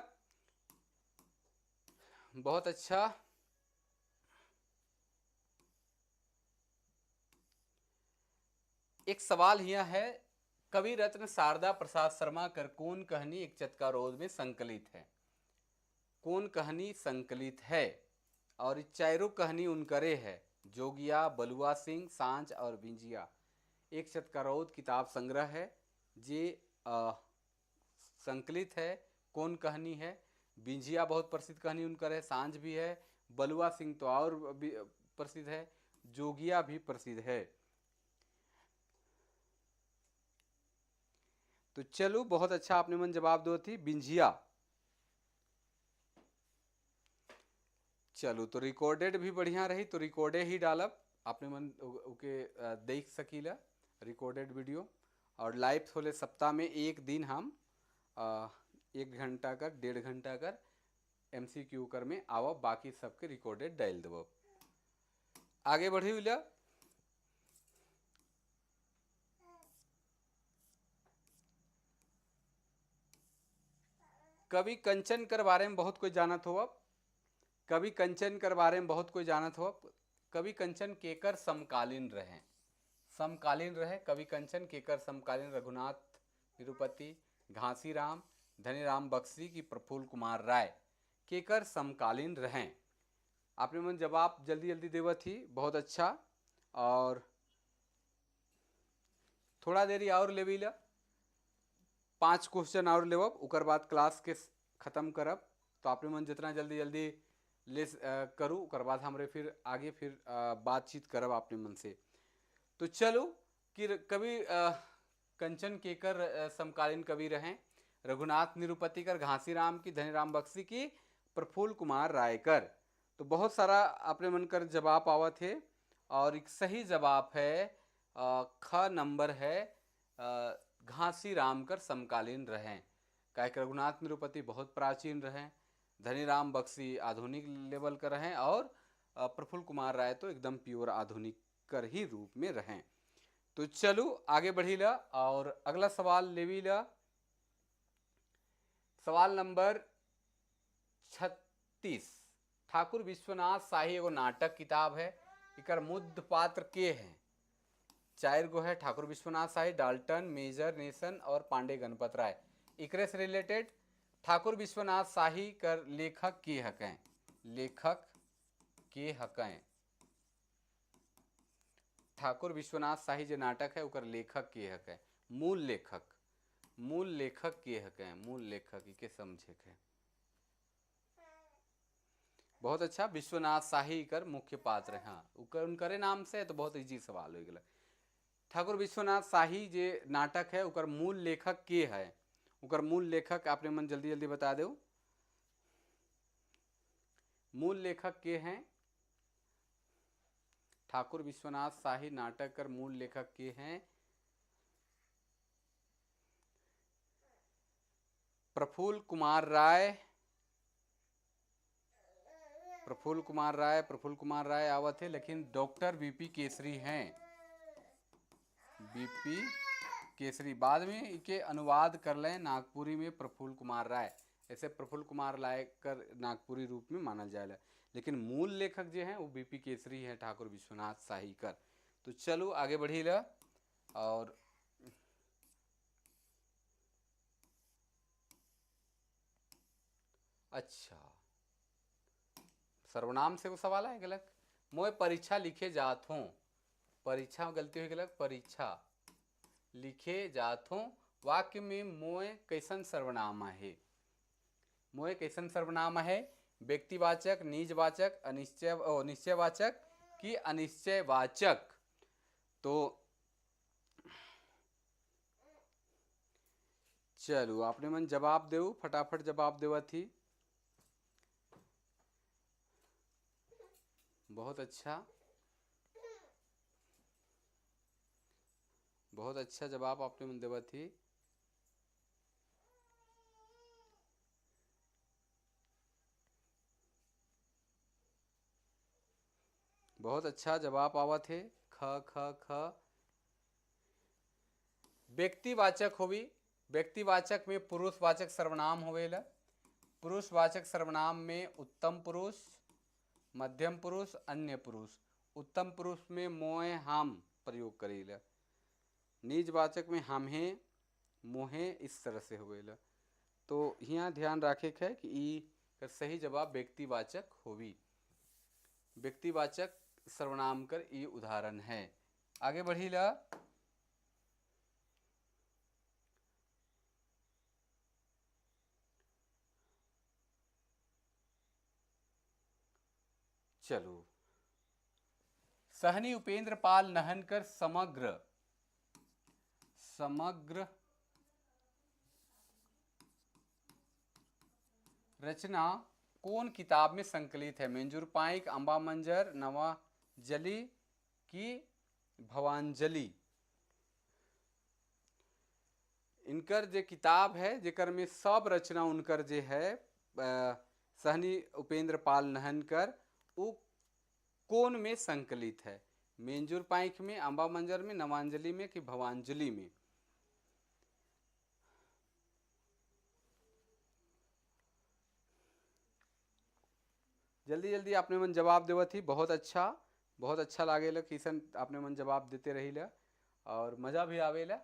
बहुत अच्छा। एक सवाल यह है, कवि रत्न शारदा प्रसाद शर्मा कर कौन कहानी एक चटका रोज में संकलित है? कौन कहानी संकलित है? और चारों कहानी उनकरे है, जोगिया, बलुआ सिंह, सांझ और बिंजिया। एक चटका रोज किताब संग्रह है जे संकलित है। कौन कहानी है? बिंजिया बहुत प्रसिद्ध कहानी उनकर है, सांझ भी है, बलुआ सिंह तो और भी प्रसिद्ध है, जोगिया भी प्रसिद्ध है। तो चलो, बहुत अच्छा आपने मन जवाब दो थी बिंजिया। चलो, तो रिकॉर्डेड भी बढ़िया रही, तो रिकॉर्डे ही डालब, आपने मन ओके देख सकीला रिकॉर्डेड वीडियो। और लाइव होले सप्ताह में एक दिन हम 1 घंटा कर 1.5 घंटा कर एमसीक्यू कर में आवब, बाकी सबके रिकॉर्डेड डाल देब। आगे बढ़ी हुई। कवि कंचन कर बारे में बहुत कोई जानत हो अब, कवि कंचन कर बारे में बहुत कोई जानत हो अब। कवि कंचन केकर समकालीन रहे, समकालीन रहे कवि कंचन केकर समकालीन? रघुनाथ निरुपति, घासीराम, धनीराम बख्शी की प्रफुल्ल कुमार राय केकर समकालीन रहें? आपने मन जवाब जल्दी जल्दी देवा थी, बहुत अच्छा। और थोड़ा देरी और लेवी ला, 5 क्वेश्चन और लेवब, उकर बाद क्लास के ख़त्म करब। तो आपने मन जितना जल्दी जल्दी ले करूँ, उकर बाद हमरे फिर आगे फिर बातचीत करब आपने मन से। तो चलो कि कवि कंचन केकर समकालीन कवि रहें? रघुनाथ निरुपति कर, घासीराम की, धनीराम बख्शी की, प्रफुल्ल कुमार राय कर। तो बहुत सारा अपने मन कर जवाब आवत है और एक सही जवाब है ख नंबर है, घासीराम कर समकालीन रहें। काहे रघुनाथ निरुपति बहुत प्राचीन रहें, धनीराम बख्शी आधुनिक लेवल कर रहें और प्रफुल्ल कुमार राय तो एकदम प्योर आधुनिक कर ही रूप में रहें। तो चलो आगे बढ़ी ला और अगला सवाल लेवी ला। सवाल नंबर 36, ठाकुर विश्वनाथ शाही एगो नाटक किताब है, एकर मुख्य पात्र के हैं? 4 गो है, ठाकुर विश्वनाथ शाही, डाल्टन, मेजर नेशन और पांडे गणपत राय। एकरे से रिलेटेड ठाकुर विश्वनाथ शाही कर लेखक के हकें? लेखक के हकें? ठाकुर विश्वनाथ शाही जो नाटक है उकर लेखक के हकें? मूल लेखक, मूल लेखक के हकें? मूल लेखक के समझे के। बहुत अच्छा, विश्वनाथ शाही कर मुख्य पात्र हैं, हाँ उकर उनकरे नाम से है, तो बहुत इजी सवाल हो गया। ठाकुर विश्वनाथ शाही जे नाटक है उकर मूल लेखक के है? उकर मूल लेखक आपने मन जल्दी जल्दी बता दो, मूल लेखक के हैं? ठाकुर विश्वनाथ शाही नाटक कर मूल लेखक के हैं? प्रफुल्ल कुमार राय, प्रफुल्ल कुमार राय, प्रफुल्ल कुमार राय आवत है, लेकिन डॉक्टर बीपी केसरी हैं, बीपी केसरी। बाद में इके अनुवाद कर लें नागपुरी में प्रफुल्ल कुमार राय, ऐसे प्रफुल्ल कुमार राय कर नागपुरी रूप में मानल जाए, लेकिन मूल लेखक जो हैं वो बीपी केसरी हैं ठाकुर विश्वनाथ शाही कर। तो चलो आगे बढ़ी ला और अच्छा सर्वनाम से वो सवाल है गलत। मोए परीक्षा लिखे जात हूँ, परीक्षा में गलती हो गलत, परीक्षा लिखे जात हूँ वाक्य में मोए कैसन सर्वनाम है? मोए कैसन सर्वनाम है? व्यक्तिवाचक, निजवाचक, अनिश्चय निश्चयवाचक कि अनिश्चयवाचक? तो चलो आपने मन जवाब देऊ, फटाफट जवाब देवा थी। बहुत अच्छा, बहुत अच्छा जवाब आपने मन देवा थी। बहुत अच्छा जवाब आवत है। ख ख ख व्यक्तिवाचक होवी। व्यक्तिवाचक में पुरुषवाचक सर्वनाम होवेला। पुरुषवाचक सर्वनाम में उत्तम पुरुष, मध्यम पुरुष, अन्य पुरुष। उत्तम पुरुष में मोए हम प्रयोग करेला, निजवाचक में हम है मोहे, इस तरह से होवेला। तो यहाँ ध्यान रखे है कि ई का सही जवाब व्यक्तिवाचक होवी। व्यक्तिवाचक सर्वनाम कर ये उदाहरण है। आगे बढ़ीला। चलो, सहनी उपेंद्र पाल नहनकर समग्र, समग्र रचना कौन किताब में संकलित है? मंजूर पाइक, अंबा मंजर, नवाजली की भवांजलि। इनकर जे किताब है जेकर में सब रचना उनकर जे है सहनी उपेंद्र पाल नहनकर वो कौन में संकलित है? मंजूर पाइक में, अंबा मंजर में, नवांजलि में कि भवांजलि में? जल्दी जल्दी आपने मन जवाब देवा थी। बहुत अच्छा, बहुत अच्छा लागेला किसन आपने मन जवाब देते रहीला और मज़ा भी आवेला।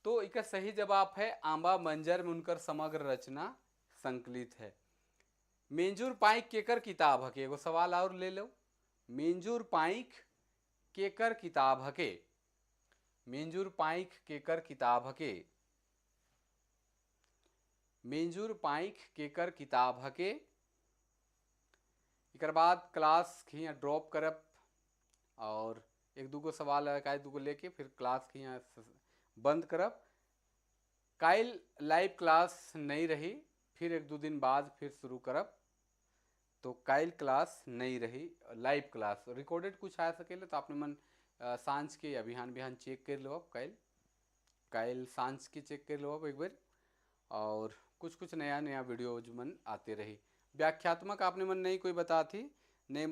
तो इका सही जवाब है आंबा मंजर में उनकर समग्र रचना संकलित है। मंजूर पाइक केकर किताब हके? एगो सवाल और ले लो। मंजूर पाइक केकर किताब हके? मंजूर पाइक केकर किताब हके? मंजूर पाइक केकर किताब हके? एकर बाद क्लास के ड्रॉप करब और एक दूगो सवाल है का दूगो लेके फिर क्लास के यहाँ बंद करब। काल लाइव क्लास नहीं रही, फिर एक दो दिन बाद फिर शुरू करब। तो काल क्लास नहीं रही, लाइव क्लास रिकॉर्डेड कुछ आ सकेला तो आपने मन सांझ के या बिहान बिहान चेक कर लो। आप काल काल सांझ के चेक कर लो आप एक बार। और कुछ कुछ नया नया वीडियो जो मन आते रही। व्याख्यात्मक आपने मन नहीं कोई बता थी नहीं,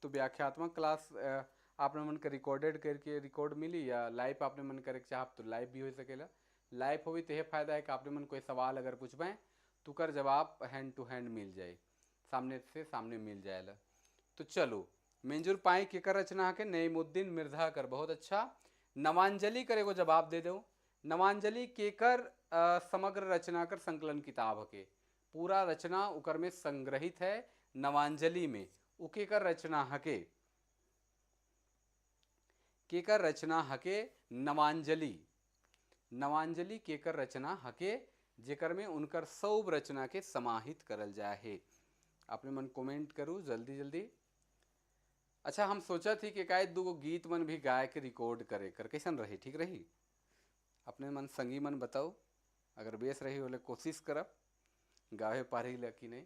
तो व्याख्यात्मक क्लास आपने मन के रिकॉर्डेड करके रिकॉर्ड मिली या लाइव आपने मन करे चाह तो लाइव भी हो सकेला। लाइव हो तो यह फायदा है कि आपने मन कोई सवाल अगर पूछबाएँ तो कर जवाब हैंड टू हैंड मिल जाए, सामने से सामने मिल जाएला। तो चलो, मंजूर पाई केकर रचना के? नईमुद्दीन मिर्जा कर। बहुत अच्छा। नवांजलि कर एगो जवाब दे दो। नवांजलि केकर समग्र रचना कर संकलन किताब के पूरा रचना उकर में संग्रहित है नवांजलि में। उकेकर रचना हके? केकर रचना हके नवांजलि। नवांजलि केकर रचना हके जेकर में उनकर सब रचना के समाहित करल जाए है। अपने मन कमेंट करूँ जल्दी जल्दी। अच्छा, हम सोचा थी कि एकाएक दूगो गीत मन भी गाय के रिकॉर्ड करे कर कैसन रही? ठीक रही? अपने मन संगी मन बताओ, अगर बेस रही बोले कोशिश करब गावे पारी ला कि नहीं।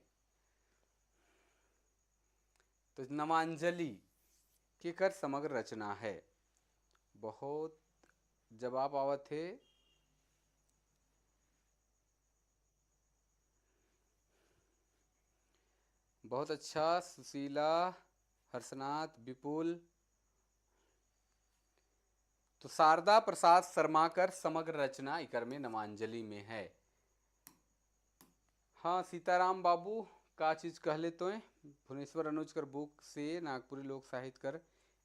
तो नवांजलि के कर समग्र रचना है। बहुत जवाब आवत है। बहुत अच्छा। सुशीला, हर्षनाथ, विपुल। तो शारदा प्रसाद शर्मा कर समग्र रचना इकर में नवांजलि में है। हाँ, सीताराम बाबू का चीज कहले तो भुवनेश्वर अनुज कर बुक से नागपुरी लोक साहित्य कर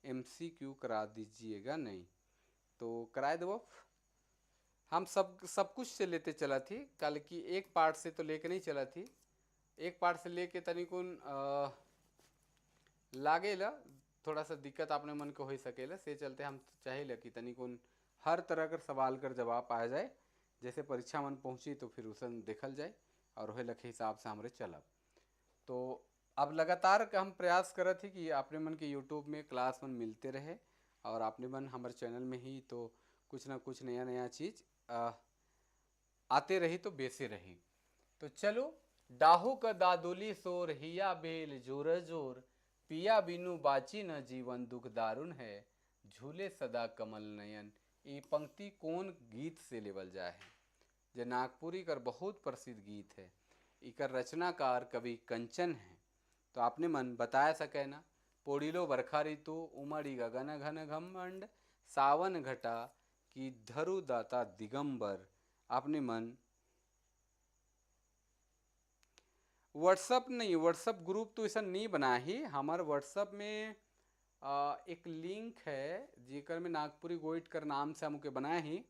एमसीक्यू करा दीजिएगा। नहीं तो कराए दो। हम सब सब कुछ से लेते चला थी कल की, एक पार्ट से तो लेके नहीं चला थी, एक पार्ट से लेके तनिकुन लागेला थोड़ा सा दिक्कत अपने मन को हो सकेला, से चलते हम चाहेला कि तनिकुन हर तरह कर सवाल कर जवाब आ जाए। जैसे परीक्षा मन पहुँची तो फिर उसन देखल जाए और वही लखे हिसाब से हमारे चलब। तो अब लगातार हम प्रयास करत ही कि अपने मन के यूट्यूब में क्लास मन मिलते रहे और अपने मन हमारे चैनल में ही तो कुछ ना कुछ नया नया चीज़ आते रही तो बेसे रही। तो चलो, डाहू का दादोली सोर हिया बेल जोर जोर, पिया बिनु बाची न जीवन दुख दारुण है, झूले सदा कमल नयन। ये पंक्ति कौन गीत से लेवल जाए है? जे नागपुरी कर बहुत प्रसिद्ध गीत है। इकर रचनाकार कवि कंचन है। तो आपने मन बताया सके ना। पोड़िलो बरखा ऋतु, उमड़ी गगन घन घमंड, सावन घटा की धरु दाता दिगंबर। आपने मन व्हाट्सअप नहीं, व्हाट्सअप ग्रुप तो ऐसा नहीं बना ही। हमारे व्हाट्सअप में एक लिंक है जेकर में नागपुरी गोइट कर नाम से हमके बनाए ही।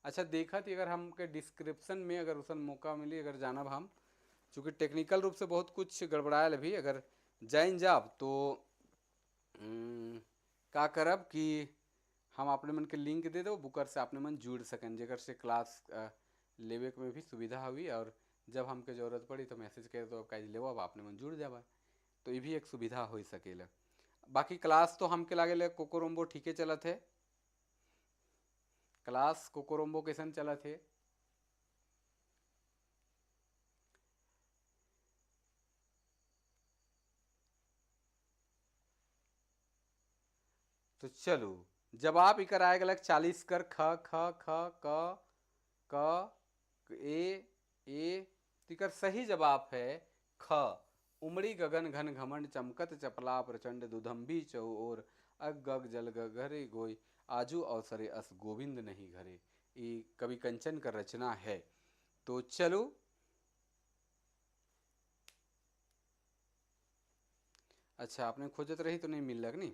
अच्छा देखा थी अगर हमके डिस्क्रिप्शन में अगर उसन मौका मिली अगर जानब हम, चूँकि टेक्निकल रूप से बहुत कुछ गड़बड़ायल अभी, अगर जाइन जाब तो का करब कि हम अपने मन के लिंक दे दो, बुकर से अपने मन जुड़ सकें, जेकर से क्लास लेवे में भी सुविधा हुई और जब हमके जरूरत पड़ी तो मैसेज कर दो काज लेवो, अब अपने मन जुड़ जावा, तो ये भी एक सुविधा हो सकेला। बाकी क्लास तो हमके लागेला कोकोरोम्बो ठीके चलत है। क्लास कोकोरोम्बो कैसन चलत है? तो चलो जवाब इकर आए गलक 40 कर ख ख ख क क ए इकर सही जवाब है ख। उमड़ी गगन घन घमंड चमकत चपला प्रचंड दुधम्बी चौ और अग गग जल घरे गोई आजू अवसरे अस गोविंद नहीं घरे। ये कवि कंचन का रचना है। तो चलो अच्छा आपने खोजत रही तो नहीं मिल लग नहीं,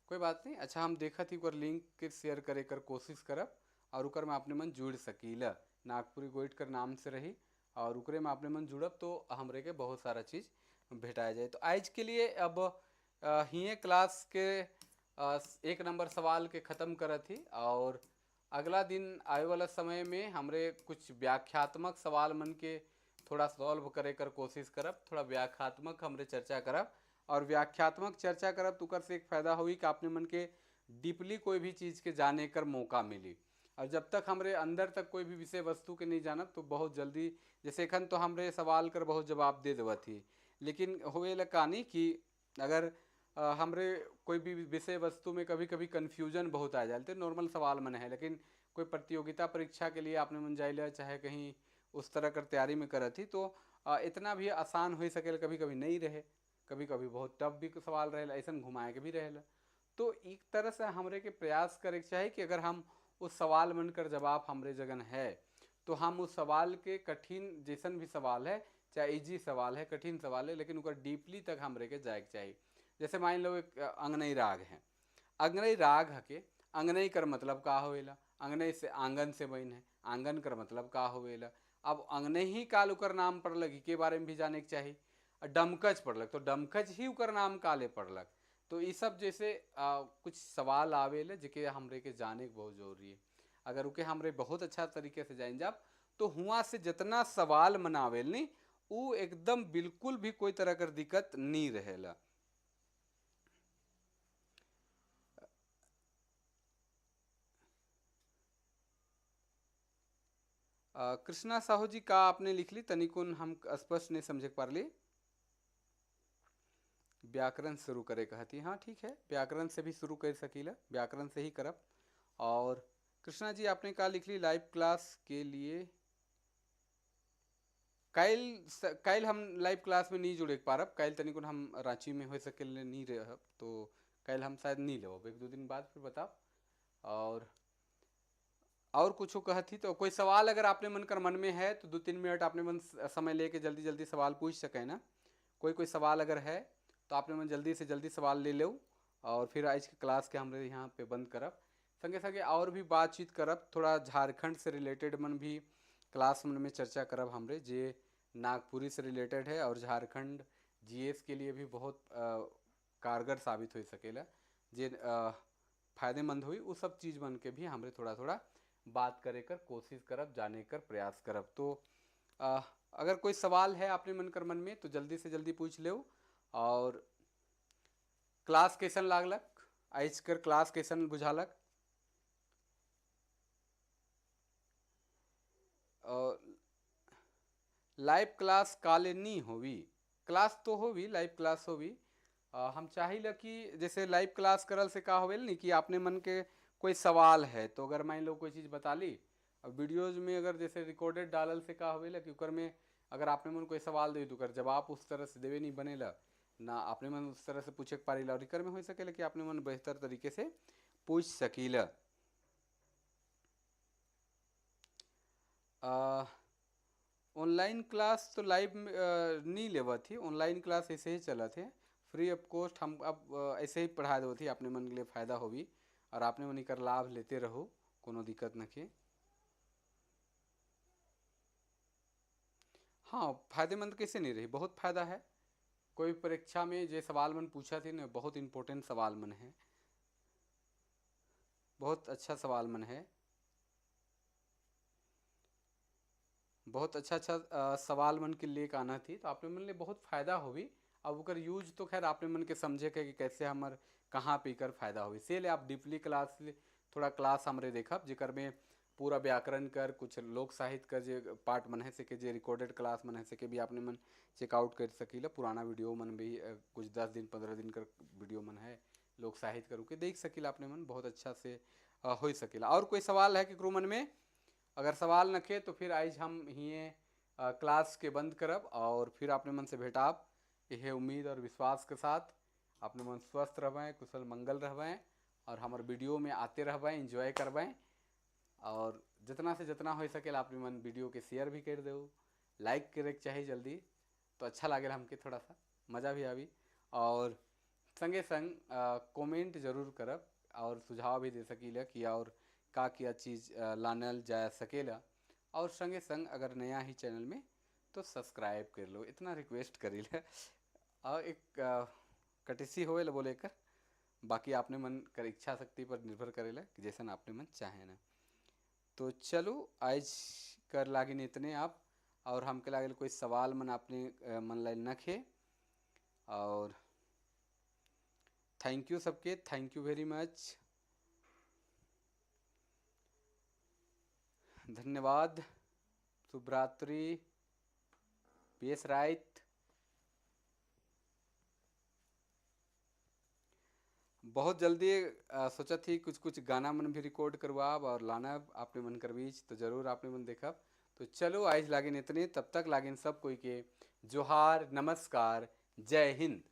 कोई बात नहीं। अच्छा हम देखा थी एक लिंक के शेयर करे कर कोशिश करब और उकर में अपने मन जुड़ सकीला। नागपुरी गोइट कर नाम से रही और उकरे में अपने मन जुड़ब तो हमरे के बहुत सारा चीज़ भेटाया जाए। तो आज के लिए अब हिये क्लास के 1 नंबर सवाल के ख़त्म करत ही और अगला दिन आए वाला समय में हमरे कुछ व्याख्यात्मक सवाल मन के थोड़ा सॉल्व करे कर कोशिश करब, थोड़ा व्याख्यात्मक हमरे चर्चा करब और व्याख्यात्मक चर्चा करब तो उकर से एक फ़ायदा हुई कि आपने मन के डीपली कोई भी चीज़ के जाने कर मौका मिली। और जब तक हमरे अंदर तक कोई भी विषय वस्तु के नहीं जानब तो बहुत जल्दी, जैसे एखन तो हमरे सवाल कर बहुत जवाब दे देवत थी, लेकिन होवे ला कहानी कि अगर हमरे कोई भी विषय वस्तु में कभी कभी कन्फ्यूजन बहुत आ जाते, नॉर्मल सवाल मन है, लेकिन कोई प्रतियोगिता परीक्षा के लिए आपने मन जाइला चाहे कहीं उस तरह कर तैयारी में करत थी तो इतना भी आसान हो सके कभी कभी नहीं रहे, कभी कभी बहुत टफ भी सवाल रहे, ऐसा घुमाए के भी रहे। तो एक तरह से हमरे के प्रयास करे के चाही कि अगर हम उस सवाल मन कर जवाब हमरे जगन है तो हम उस सवाल के कठिन जैसन भी सवाल है, चाहे इजी सवाल है कठिन सवाल है, लेकिन उकर डीपली तक हमरे के जाए के चाहिए। जैसे मान लो एक अंगनई राग है, अंगनई राग हके अंगनई कर मतलब का होवेला, अंगनई से आंगन से बन है, आंगन कर मतलब का होवेला। अब अंगनई ही काल उकर नाम पड़लक के बारे में भी जाने के चाहिए। डमकच पड़लक तो डमकच ही उकर नाम काले पड़लक। तो ये सब जैसे कुछ सवाल आवेले जेके हमरे के जाने के बहुत जरूरी है। अगर उके हमरे बहुत अच्छा तरीके से जान जाब तो हुआ से जितना सवाल मनावेल नहीं वो एकदम बिल्कुल भी कोई तरह कर दिक्कत नहीं रहेला। कृष्णा साहू जी का आपने लिख ली तनिकुन हम स्पष्ट नहीं समझे पारली। व्याकरण शुरू करे कहती, हाँ ठीक है व्याकरण से भी शुरू कर सकीला, व्याकरण से ही करब। और कृष्णा जी आपने कहा लिख ली लाइव क्लास के लिए कल हम लाइव क्लास में नहीं जुड़े पारब, कल तनिकुन हम रांची में हो सके नहीं रह, तो कल हम शायद नहीं लेब, 1-2 दिन बाद फिर बताओ। और कुछ कहती तो कोई सवाल अगर आपने मन कर मन में है तो 2-3 मिनट आपने मन समय लेके जल्दी जल्दी सवाल पूछ सकें ना। कोई कोई सवाल अगर है तो आपने मन जल्दी से जल्दी सवाल ले लो और फिर आज के क्लास के हमरे यहाँ पे बंद करब। संगे संगे और भी बातचीत करब, थोड़ा झारखंड से रिलेटेड मन भी क्लास मन में चर्चा करब हमरे, जे नागपुरी से रिलेटेड है और झारखंड जीएस के लिए भी बहुत कारगर साबित हो सकेला, जे फायदेमंद हुई वो सब चीज़ बन के भी हमरे थोड़ा थोड़ा बात करे कर कोशिश करब, जाने कर प्रयास करब। तो अगर कोई सवाल है आपने मन कर मन में तो जल्दी से जल्दी पूछ लो। और क्लास कैसन लागलक आज कर क्लास कैसन बुझालक? लाइव क्लास काले नहीं होवी, क्लास तो होवी, लाइव क्लास होवी। हम चाहिला कि जैसे लाइव क्लास करल से का होवेल नहीं कि आपने मन के कोई सवाल है तो अगर मान लो कोई चीज़ बता ली, अब वीडियोज में अगर जैसे रिकॉर्डेड डालल से का होवेला कि ओकर में अगर आपने मन कोई सवाल दे तो ओकर जवाब उस तरह से देवे नहीं बनेला ना, आपने मन उस तरह से पूछे के पारीला। और एकर में हो सकेला कि आपने मन बेहतर तरीके से पूछ सकीला। ऑनलाइन क्लास तो लाइव नहीं लेवत थी, ऑनलाइन क्लास ऐसे ही चलत है फ्री ऑफ कॉस्ट। हम अब ऐसे ही पढ़ा देवत थी, आपने मन के लिए फ़ायदा होगी और आपने मन एकर लाभ लेते रहो, कोनो दिक्कत न के। हाँ, फायदेमंद कैसे नहीं रही, बहुत फ़ायदा है। कोई परीक्षा में जे सवाल मन पूछा थी ना, बहुत इम्पोर्टेंट सवाल मन है, बहुत अच्छा सवाल मन है, बहुत अच्छा अच्छा सवाल मन के लेके आना थी, तो आपने मन ले बहुत फ़ायदा होगी। अब ओकर यूज तो खैर आपने मन के समझे के कि कैसे हमर कहाँ पे एकर फ़ायदा होगी, इसीलिए आप डीपली क्लास ले थोड़ा क्लास हमरे देखब जेकर में पूरा व्याकरण कर कुछ लोक साहित्य कर जे पार्ट मन है से के जे रिकॉर्डेड क्लास मन है से के भी आपने मन चेकआउट कर सकीला। पुराना वीडियो मन भी कुछ 10 दिन 15 दिन कर वीडियो मन है लोक साहित्य कर के देख सकीला आपने मन, बहुत अच्छा से हो सकीला। और कोई सवाल है केकरो मन में? अगर सवाल नखे तो फिर आज हम हिये क्लास के बंद करब और फिर आपने मन से भेटाब, यह उम्मीद और विश्वास के साथ। आपने मन स्वस्थ रहबें, कुशल मंगल रहबें और हमारे वीडियो में आते रहबें, एंजॉय करबें और जितना से जितना हो सके आपने मन वीडियो के शेयर भी कर दो, लाइक करे के चाही जल्दी तो अच्छा लगे हमके, थोड़ा सा मज़ा भी आवी। और संगे संग कमेंट जरूर करब और सुझाव भी दे सकीला कि और का क्या चीज़ लानल जा सकेला। और संगे संग अगर नया ही चैनल में तो सब्सक्राइब कर लो, इतना रिक्वेस्ट करीला और एक कटिसी होए बोले कर, बाकी आपने मन कर इच्छा शक्ति पर निर्भर करेला कि जैसा आपने मन चाहे ना। तो चलो आज कर लागिन इतने आप, और हमके लागल कोई सवाल मन आपने मन लाइन नखे। और thank you सबके, thank you very much, धन्यवाद, शुभरात्रि, बेस रात। बहुत जल्दी सोचा थी कुछ कुछ गाना मन भी रिकॉर्ड करवाब और लाना आपने मन कर बीच, तो ज़रूर आपने मन देखब। तो चलो आज लागिन इतने, तब तक लागिन सब कोई के जोहार, नमस्कार, जय हिंद।